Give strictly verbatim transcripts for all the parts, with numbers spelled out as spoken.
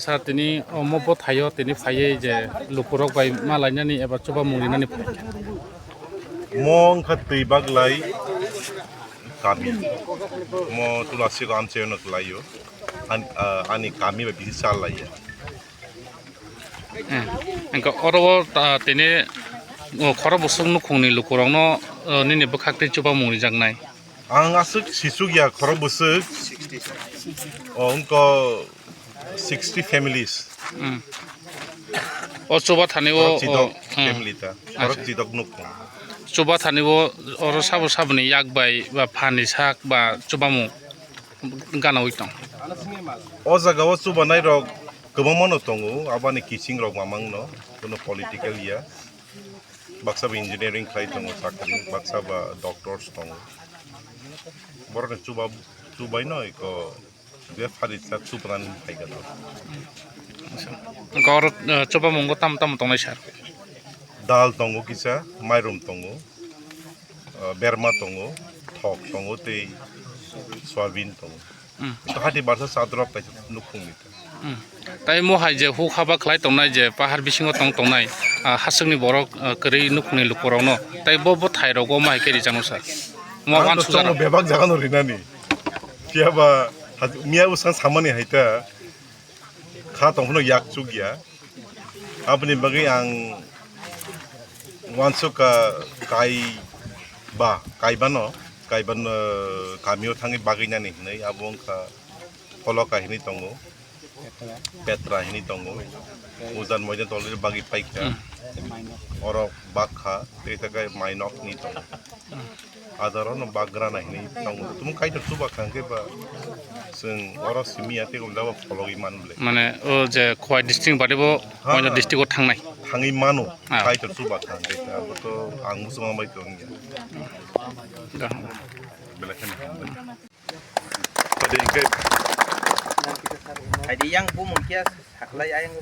Sir, tini omo bwthaio tini phaiwi je lukurok bai ma lainani eba chubamung rinani phai. Mo wngkha twi baglai kami. Mo Tulasiko amchaino kwlaio. An-, ah, ani kami bai bisi chal laiya. Eh, wngkha oro o, ah, tini, oh, khorok bwswk nukhungni lukurokno, oh, nini bwkhak twi chubamung rijaknai. Ang aswk sisuk ya khorok bwswk. O wngkha sixty families. Hmm. O chuba thani o, khorok chidok o, hmm. Family ta. Khorok chidok nuk. Chuba thani o oro sabo saboni yak bai ba phani sak ba chubamung gana oi tong. O jaga o chubanai rok kwbangma no tongo, aboni kiching rok mamang no, kuno political ya. Baksa ba engineering khlai tongo chakri, baksa ba doctors tongo. Borokni chuba, chubaino iko bepari chak chubanani phaikha to. Gor, eh, chubamungo tamo tamo tongnai sir? Dal tongo kisa, mairum tongo, eh, berma tongo, thok tongo tei soyabin tongo. Hmm. Hati barsa sadrop kaisa nukhungni. Hmm. Tai mo hai je huk haba khlai tongnai je pahar bisingo tong tongnai, ah, haswkni borok, ah, kwrwi nukhungni lukurokno. Tai bo, bo thairok o ma hai khe rijano sir? Mo ang to wansukjak chongo rok. Bebak jaga no rinani. Phiya ba haj-, miya bwsang samani hai ta. Kha tong phano yak chuk ya. Aboni bagwi ang wansuk ka kai ba, kai bano, kai bano kamio thangwi bagwi nani hinwi abo wngkha Poloka hinwi tongo. Petra hinwi tongo. Ujan moidan tolwi bagwi paikha. Hmm. Oro bakha, tei ta khe mainok hinwi tongo. Hmm. Adaro no bagra na hinwi tongo. Tumung kaitor chuba kha hwnkhe ba chwng oro simi ya tei umda ba phologwi man ble. Mane o je Khowai district bade bo, ha, Moidan district o thangnai. Thangwi mano. Ah. Kaitor chuba kha hwnkhe abo to ang muchungma bai tong ya. Da. Belai kheno hambai. Adi yang bumung kia saklai ayang.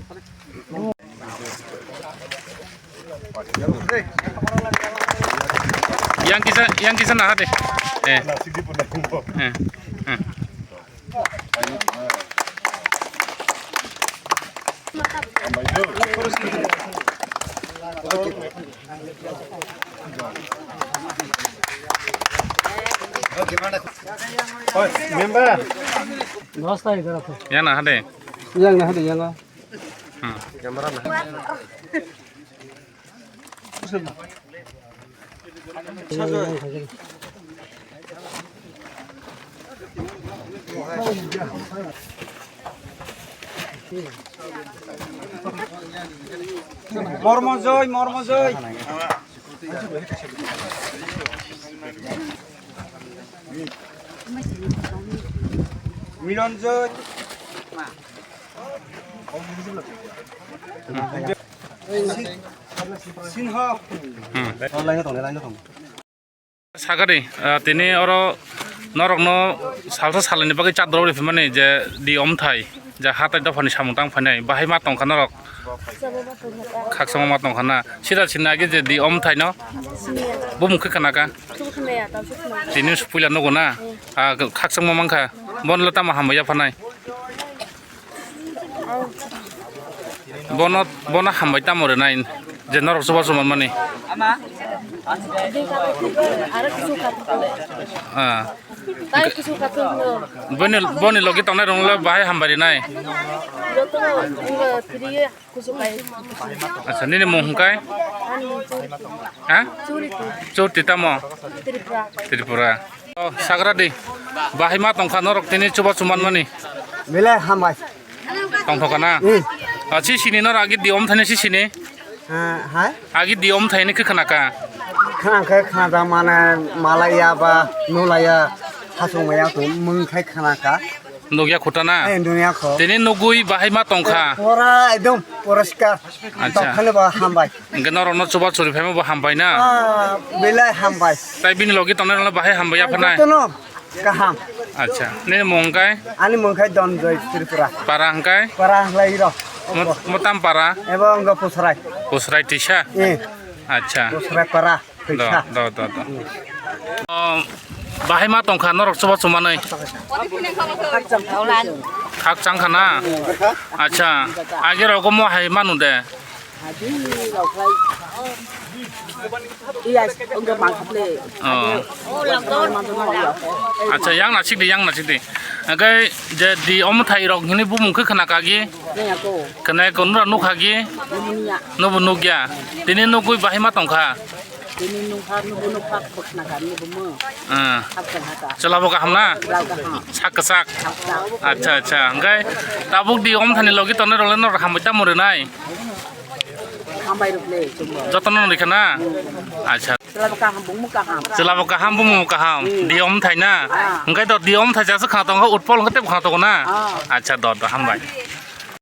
Yang kisa, yang kisa naha de. Eh. Eh. Eh. Member. Yang naha de. Yang naha de, yang. Hmm. Mormo joi, mormo joi. Miron joi. Sinha. Hmm. Sakari, ah, tini oro norokno salsa salani bagwi chador rw phimani je di omthai, je hatai dophani samung tang phainai, bahai ma tongkha norok? Khakchangma ma tongkha na? Sida sinna agi je di omthai no? Bumung khe khna kha? Tini puila nugo na? Ah, khakchangma mankha. Bonle tamo hambai ya phanai? Bono, bono hambai tamo rwnai je norok chubachu manmani? Ah. Boni, boni logi tongnai rokno le bahai hambai rwnai? Acha, nini mung hwnkhe? Ha? Churti tamo? Tripura. O, sagra di. Bahai ma tongkha norok tini chubachu manmani? Belai hambai. Tongthokha na? Hmm. A, si sini norok agi di omthani si sini? Ha, hai? Agi di omthai ni khe khna kha? Khna khe khna da mane malaya ba nulaya hasung maya to mung khai khna kha. Nukya khuta na? Eh, nukya kho. Tini nugui bahai ma tongkha? Pura ekdom poriskar. Acha. Tongkhale ba hambai. Hwnkhe norokno chuba churi phaima bo hambai na? Ah, belai hambai. Tai bini logi tongnai rokno bahai hambai ya phanai? Jotono kaham. Acha. Nini mung hwnkhe? Ani mung khe Donjoy Tripura. Para hwnkhe? Para hwnkhe iro. Mo-, motam para? Ebo wngkha Pusrai. Pusrai tisa? Eh. Acha. Pusrai para. Do, do, do, do. O, bahai ma tongkha norok chuba chumanai? Khakchang. Khakchang khana? Acha, age rogo mo hai manu de? Adi rok lai. Iya, ongga mangkhaple. Oh. Acha, yang nasik di, yang nasik di. Age je di omthai rok hini bumung khe khana kagi? Naya ko. Khana ko nura nukha gi? Niya. Nubu nukya. Tini nukui bahai ma tongkha? Tini nungkha, nubu nungkha, khosna kha, nubu mo. Ah. Khakchang haka. Chwla bo kaham na? Chwla kaham. Sak kwchak. Sak kwchak. Acha, acha. Hwnkhe tabuk di omthani logi tongnai rok le norok hambai tamo rwnai? Hambai rok le, chwngbo. Jotono rikha na? Acha. Chwla bo kaham, bumung kaham. Chwla bo kaham, bumung kaham. Hmm. Di omthai na? Ah. Hwnkhe do di omthai chaswk khana tongo, utpol hwnkhe tebo khana tongo na? Ah. Acha, do, do, hambai.